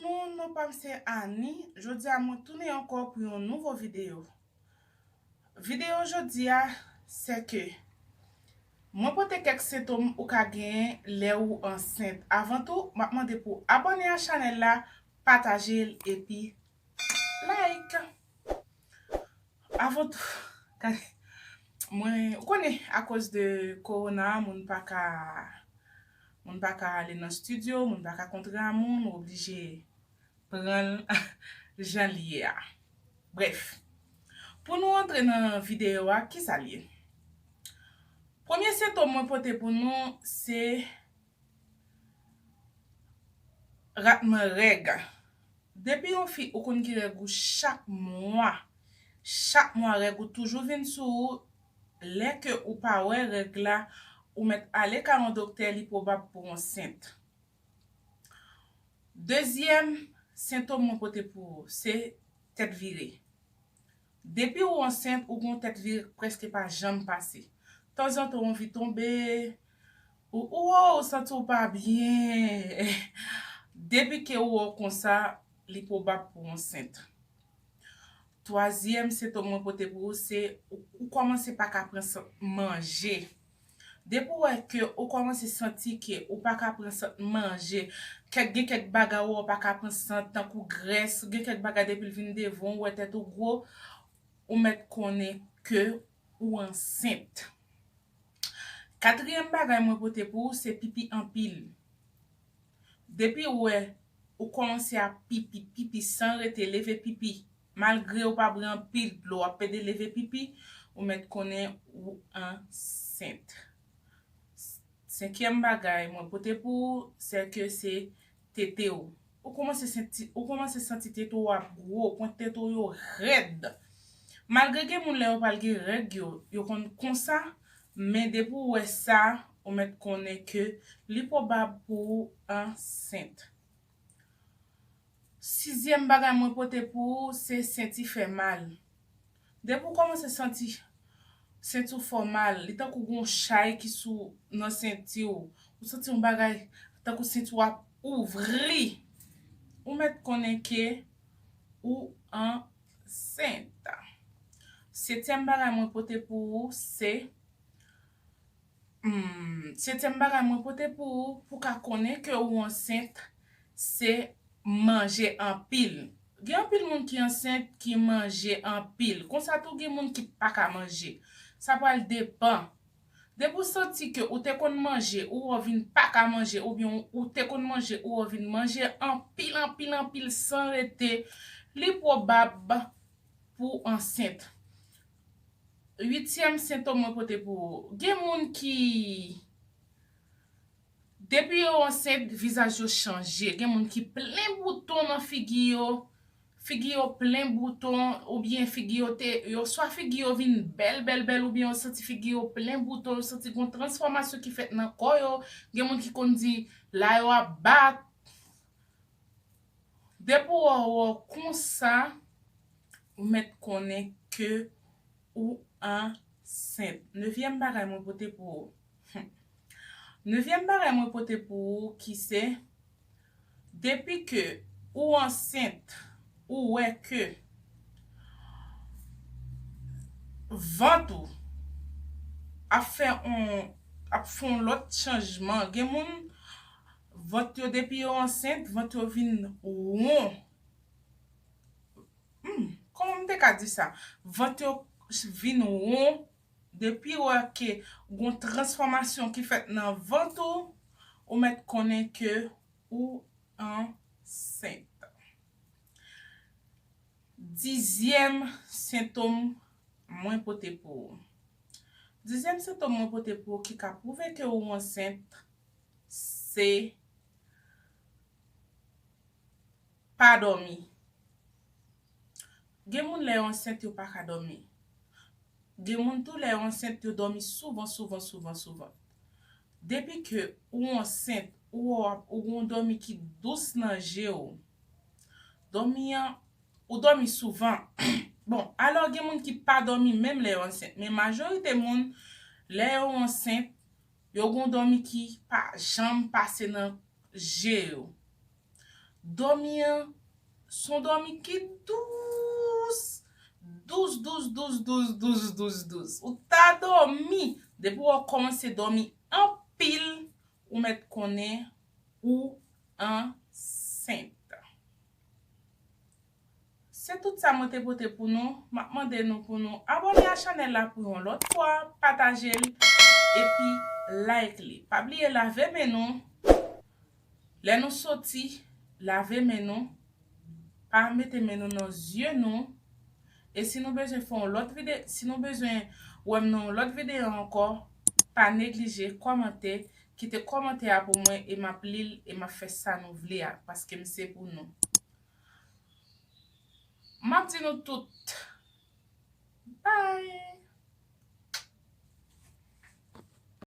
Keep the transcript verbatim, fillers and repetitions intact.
Moun, non pa m se Annie. Jodi a mwen tounen ankò pou yon nouvo videyo. Videyo jodi a, se ke mwen pote kèk sentòm ou ka genyen lè ou ansent. Avan tou, m ap mande pou abòne a chanèl la, pataje l epi like. Avan tou, gade, mwen, ou konnen, akoz de kowona, moun pa ka, moun pa ka ale nan estidyo, moun pa ka kontre a moun, ou oblije pran l jan l ye a. Brèf, pou nou antre nan videyo a, ki sa l ye? Premye sentòm mwen pote pou nou, se ratman règ. Depi yon fi ou konn gen règ ou chak mwa, chak mwa règ ou toujou vin sou ou, lè ke ou pa wè règ la, ou mèt ale ka yon doktè, li pwobab pou w ansent. Dezyèm sentòm mwen pote pou ou, se tèt vire. Depi ou ansent, ou gon tèt vire, prèske pa janm pase. Tanzantan ou anvi tonbe, ou, ou, ou santi w pa byen. Depi ke ou wè w konsa, li pwobab pou w ansent. Twazyèm sentòm mwen pote pou ou, se ou, ou kòmanse pa ka pran sant manje. Depi w wè ke ou kòmanse santi ke ou pa ka pran sant manje, kèk, gen kèk bagay ou wè ou pa ka pran sant, tankou grès, gen kèk bagay depi l vin devan w, ou wè tèt ou gwo, ou mèt konnen ke ou ansent. Katriyèm bagay mwen pote pou ou, se pipi anpil. Depi w wè ou kòmanse ap pipi, pipi san rete, leve pipi. Malgre ou pa bwè anpil dlo, w ap pede leve pipi, ou mèt konnen ou ansent. Senkyèm bagay mwen pote pou ou, se ke se tete w. Ou kòmanse santi, ou kòmanse santi tete w ap gwo, pwent tete w yo rèd. Malgre gen moun lè yo pral gen règ yo, yo konn konsa, men depi w wè sa, ou mèt konnen ke li pwobab pou ou ansent. Sizyèm bagay mwen pote pou ou, se senti fè mal. Depi w kòmanse santi senti w fè w mal, li tankou gon chay ki sou nan senti w, ou santi yon bagay tankou senti w ap ouvri, ou mèt konnen ke ou ansent. Setyèm bagay mwen pote pou ou, se Hmm, setyèm bagay mwen pote pou ou, pou ka konnen ke ou ansent, se manje anpil. Gen anpil moun ki ansent ki manje anpil. Konsa tou gen moun ki pa ka manje. Sa pral depan. Depi w santi ke ou te konn manje, ou wè w vin pa ka manje, oubyen ou, ou te konn manje, ou wè w vin manje anpil, anpil, anpil san rete, li pwobab pou w ansent. Uityèm sentòm mwen pote pou ou. Gen moun ki, depi yo ansent, vizaj yo chanje. Gen moun ki plen bouton nan figi yo, figi yo plen bouton, oubyen figi yo te, yo, swa figi yo vin bèl, bèl, bèl, oubyen yo santi figi yo plen bouton, yo santi gon transfòmasyon ki fèt nan kò yo. Gen moun ki konn di, la yo ap bat. Depi w wè w konsa, ou mèt konnen ke ou ansent. Nevyèm bagay mwen pote pou ou. Hmm. Nevyèm bagay mwen pote pou ou ki se, depi ke ou ansent, ou wè ke vant ou ap fè on, ap fè on lòt chanjman. Gen moun, vant yo, depi yo ansent, vant yo vin won. Hmm, kòman m te ka di sa? Vant yo vin won, depi w wè ke gon transfòmasyon ki fèt nan vant ou, ou mèt konnen ke ou ansent. Dizyèm sentòm mwen pote pou ou. Dizyèm sentòm mwen pote pou ou ki ka pwouve ke ou ansent, se pa dòmi. Gen moun lè yo ansent yo pa ka dòmi. Gen moun tou lè yo ansent yo dòmi souvan, souvan, souvan, souvan. Depi ke ou ansent, ou, ou gon dòmi ki dous nan je w. Dòmi an, ou dòmi souvan. Bon, alò gen moun ki pa dòmi menm lè yo ansent. Men majorite moun, lè yo ansent, yo gon dòmi ki pa janm pase nan je yo. Dòmi an se yon dòmi ki dous. Dous, dous, dous, dous, dous, dous, dous. Ou ta dòmi. Depi w kòmanse dòmi anpil, ou mèt konnen ou ansent. Se tout sa mwen te pote pou nou. M ap mande nou pou nou abòne a chanèl la pou yon lòt fwa, pataje l, epi like li. Pa bliye lave men nou. Lè nou soti, lave men nou. Pa mete men nou nan zye nou. E si nou bezwen fè yon lòt vide, si nou bezwen wè m nan yon lòt videyo ankò, pa neglije kòmante, kite kòmantè a pou mwen e m ap li l e m ap fè sa nou vle a, paske m se pou nou. M ap di nou tout, bye!